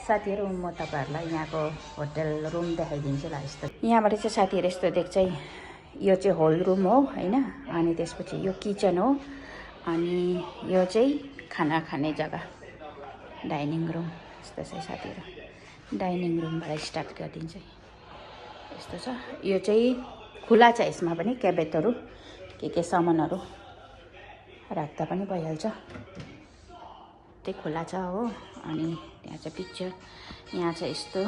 साथीहरु म तपाईहरुलाई यहाँको होटल रुम देखाइदिन्छु ल यस्तो। यहाँबाट चाहिँ साथीहरु यस्तो देख्छ। यो चाहिँ हल रुम हो हैन। अनि त्यसपछि यो किचन हो। अनि यो चाहिँ खाना खाने जग्गा डाइनिङ रुम यस्तो छ साथीहरु। डाइनिङ रुमबाट स्टार्ट गरिदिन्छु। यस्तो छ। यो चाहिँ खुला छ। यसमा पनि क्याबिनेटहरु के सामानहरु राख्दा पनि भइहाल्छ। त्यो खुला छ हो। अनि त्यहाँ चाहिँ पिक्चर यहाँ चाहिँ यस्तो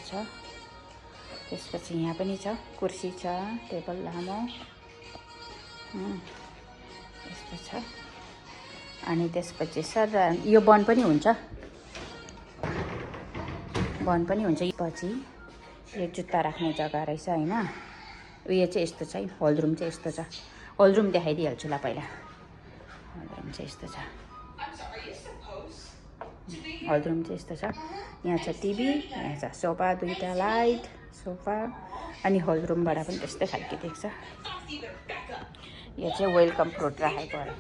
छ। त्यसपछि यहाँ पनि छ कुर्सी छ टेबल लामो यस्तो छ। अनि त्यसपछि सर यो बन्द पनि हुन्छ। बन्द पनि हुन्छ। पछि यो जुत्ता राख्ने जग्गा रहेछ हैन। उयो चाहिँ यस्तो छ। हल रुम चाहिँ यस्तो छ। हल रुम देखाइदिहाल्छु ल पहिला। हल रुम चाहिँ यस्तो छ। हल रुम चाहिँ यस्तो छ। यहाँ छ टिभी, यहाँ छ सोफा दुईटा लाइट सोफा। अनि हल रुमबाट पनि त्यस्तै खालको देख्छ। यो चाहिँ वेलकम फ्रुट राखेको हो।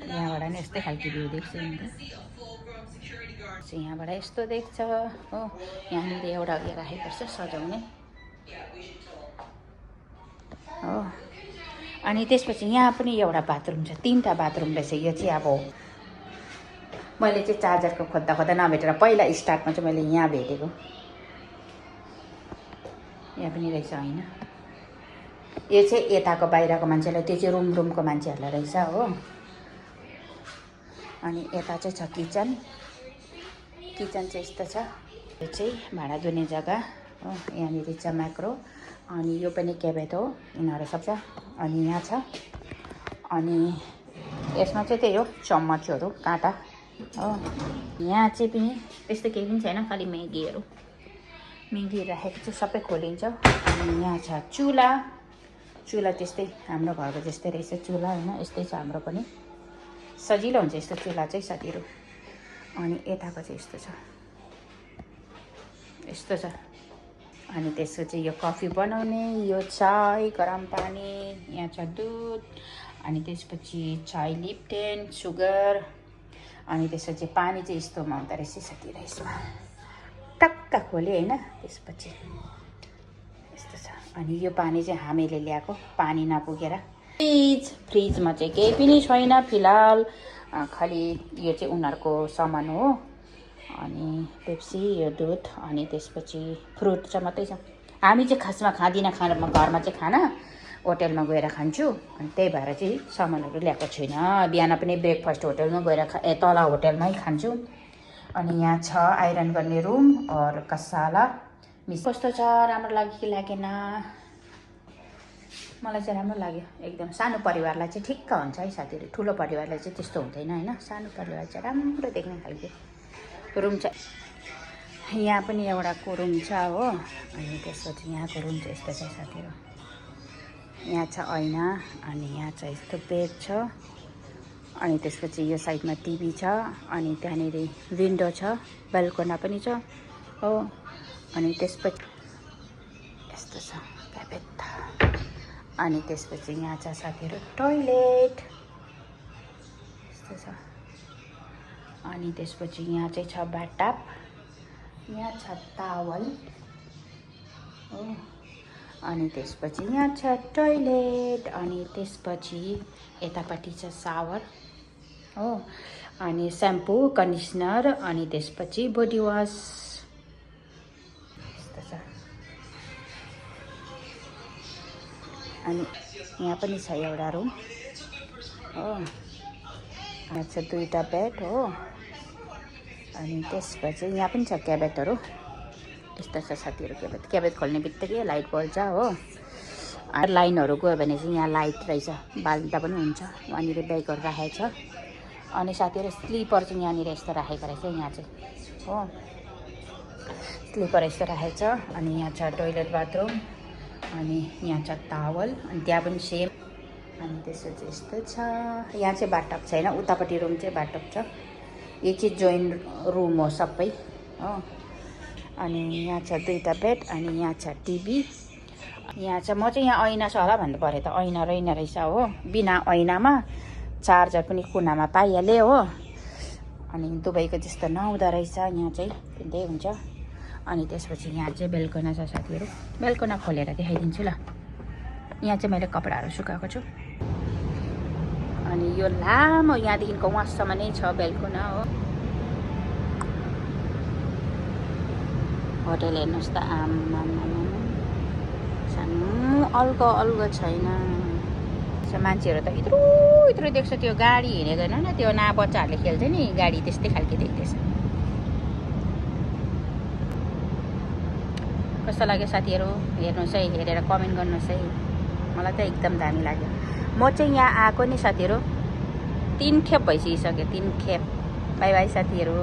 यहाँबाट नि यस्तै खालको भ्यू देख्छ नि। यहाँबाट यस्तो देख्छ हो। यहाँनिर एउटा उयो राखेको छ सजाउने हो। अनि त्यसपछि यहाँ पनि एउटा बाथरुम छ। तीनटा बाथरुम रहेछ। यो चाहिँ अब मैले चाहिँ चार्जरको खोज्दा नभेटेर पहिला स्टार्टमा चाहिँ मैले यहाँ भेटेको। यहाँ पनि रहेछ हैन। यो चाहिँ यताको बाहिरको मान्छेलाई, त्यो चाहिँ रुमको मान्छेहरुलाई रहेछ हो। अनि यता चाहिँ छ किचन। किचन चाहिँ यस्तो छ। यो चाहिँ भाँडा धुने जग्गा हो। यहाँनिर छ म्याक्रो। अनि यो पनि क्याबिनेट हो। यिनीहरु सब छ। अनि यहाँ छ। अनि यसमा चाहिँ त्यही हो चम्मचहरु काँटा हो। यहाँ चाहिँ पनि त्यस्तो केही पनि छैन। खाली म्यागीहरु राखेको छ। सबै खोलिन्छ। अनि यहाँ छ चुला। चुला त्यस्तै हाम्रो घरको जस्तै रहेछ चुला हैन। यस्तै छ हाम्रो पनि। सजिलो हुन्छ यस्तो चुला चाहिँ साथीहरु। अनि यताको चाहिँ यस्तो छ। यस्तो छ। अनि त्यसपछि यो कफी बनाउने, यो चाय गरम पानी, यहाँ छ दुध। अनि त्यसपछि चाय लिप्टन सुगर। अनि त्यसपछि पानी चाहिँ यस्तोमा हुँदो रहेछ साथीहरु। यसमा टक्क खोले हैन। त्यसपछि यस्तो छ। अनि यो पानी चाहिँ हामीले ल्याएको पानी नपुगेर। फ्रिजमा चाहिँ केही पनि छैन फिलहाल। खाली यो चाहिँ उनीहरुको सामान हो। अनि पेप्सी यो दुध। अनि त्यसपछि फ्रुट चाहिँ मात्रै छ। हामी चाहिँ खासमा खादिन घरमा चाहिँ खाना होटलमा गएर खान्छु। अनि त्यही भएर चाहिँ सामानहरु ल्याएको छैन। बिहान पनि ब्रेकफास्ट होटलमा गएर तल होटलमै खान्छु। अनि यहाँ छ आइरन गर्ने रुम और कसाला। कस्तो छ राम्रो लाग्यो कि लागेन? मलाई चाहिँ राम्रो लाग्यो एकदम। सानो परिवारलाई चाहिँ ठिक्क हुन्छ है साथीहरु। ठुलो परिवारलाई चाहिँ त्यस्तो हुँदैन हैन। सानो परिवार चाहिँ राम्रो देख्ने खालको रुम छ। यहाँ पनि एउटाको रुम छ हो। अनि त्यसपछि यहाँको रुम चाहिँ यस्तो छ साथीहरु। यहाँ छ ऐना। अनि यहाँ छ यस्तो बेड छ। अनि त्यसपछि यो साइडमा टिभी छ। अनि त्यहाँनिर विन्डो छ। बाल्कनी पनि छ हो। अनि त्यसपछि यस्तो छ क्याबिनेट। अनि त्यसपछि यहाँ छ साथीहरु टोयलेट यस्तो छ। अनि त्यसपछि यहाँ चाहिँ छ बाथटब। यहाँ छ टावल हो। अनि त्यसपछि यहाँ छ टोयलेट। अनि त्यसपछि यतापट्टि छ शावर हो। अनि स्याम्पू कन्डिसनर। अनि त्यसपछि बडी वाश यस्तो छ। अनि यहाँ पनि छ एउटा रुम हो। यहाँ छ दुईटा बेड हो। अनि त्यसपछि यहाँ पनि छ क्याबिनेटहरु। यस्तो छ साथीहरु। क्याबिनेट खोल्ने बित्तिकै लाइट बल्छ हो। लाइनहरु गयो भने चाहिँ यहाँ लाइट रहेछ। बाल्दा पनि हुन्छ। यहाँनिर ब्यागहरु राखेको छ। अनि साथीहरु स्लिपर चाहिँ यहाँनिर यस्तो राखेको रहेछ। यहाँ चाहिँ हो स्लिपर यस्तो राखेको छ। अनि यहाँ छ टोयलेट बाथरुम। अनि यहाँ छ टावल। अनि त्यहाँ पनि सेम। अनि त्यसपछि यस्तो छ। यहाँ चाहिँ बाथटब छैन। उतापट्टि रुम चाहिँ बाथटब छ। यो चाहिँ जोइन रुम हो सबै हो। अनि यहाँ छ दुईटा बेड। अनि यहाँ छ टिभी। यहाँ चाहिँ म चाहिँ यहाँ ऐना छ होला भन्नु पर्यो त। ऐना रहेछ हो। बिना ऐनामा चार्जर पनि कुनामा पाइहालेँ हो। अनि दुबईको जस्तो नहुँदो रहेछ, यहाँ चाहिँ पिन्दै हुन्छ। अनि त्यसपछि यहाँ चाहिँ बेलकुना छ साथीहरू, बेलकुना खोलेर देखाइदिन्छु ल। यहाँ चाहिँ मैले कपडाहरू सुकाएको छु। अनि यो लामो यहाँदेखिको वहाँसम्म नै छ बेलकुना हो। होटल हेर्नुहोस् त, आम्मा सानो अल्गो अल्गो छैन। मान्छेहरू त यत्रो यत्रो देख्छ, त्यो गाडी हिँडेको होइन न, त्यो ना बच्चाहरूले खेल्छ नि गाडी, त्यस्तै खालको देख्दैछ। कस्तो लाग्यो साथीहरू, हेर्नुहोस् है, हेरेर कमेन्ट गर्नुहोस् है। मलाई त एकदम दामी लाग्यो। म चाहिँ यहाँ आएको नि साथीहरू 3 खेप भइसक्यो, 3 खेप। बाई बाई साथीहरू।